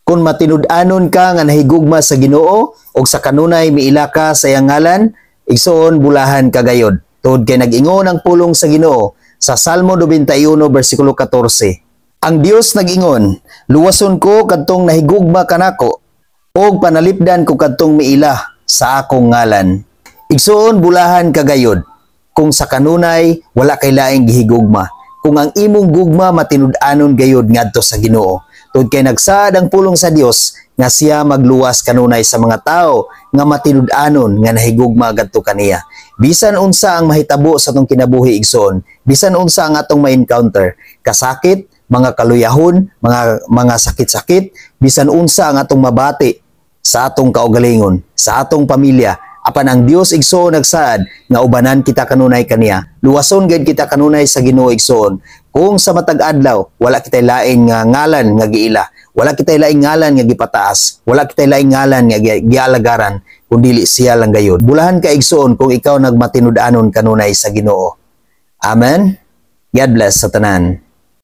Kung matinud-anon ka nga nahigugma sa Ginoo og sa kanunay miila ka sa iyang ngalan, igsoon, bulahan ka gayod. Tungod kay nag-ingon ang pulong sa Ginoo sa Salmo 91 bersikulo 14. Ang Dios nag-ingon, "Luwason ko kadtong nahigugma kanako og panalipdan ko kadtong miila sa akong ngalan." Igsoon, bulahan ka gayod kung sa kanunay wala kay laing gihigugma. Kung ang imong gugma matinud-anon gayod ngadto sa Ginoo. Tungod kay nagsaad ang pulong sa Dios nga siya magluwas kanunay sa mga tao nga matinud-anon nga nahigugma gadto kaniya. Bisan unsa ang mahitabo sa atong kinabuhi, igsoon, bisan unsa ang atong ma-encounter, kasakit, mga kaluyahon, mga sakit-sakit, bisan unsa ang atong mabati sa atong kaugalingon, sa atong pamilya, apan ang Dios, igsoon, nagsaad nga ubanan kita kanunay kaniya. Luwason gid kita kanunay sa Ginoo, igsoon. Kung sa matag adlaw wala kitay lain nga ngalan nga giila, wala kitay laing ngalan nga gipataas, wala kitay laing ngalan nga gialagaran kun dili siya lang gayud. Bulahan ka, igsoon, kung ikaw nagmatinud-anon kanunay sa Ginoo. Amen. God bless sa tanan.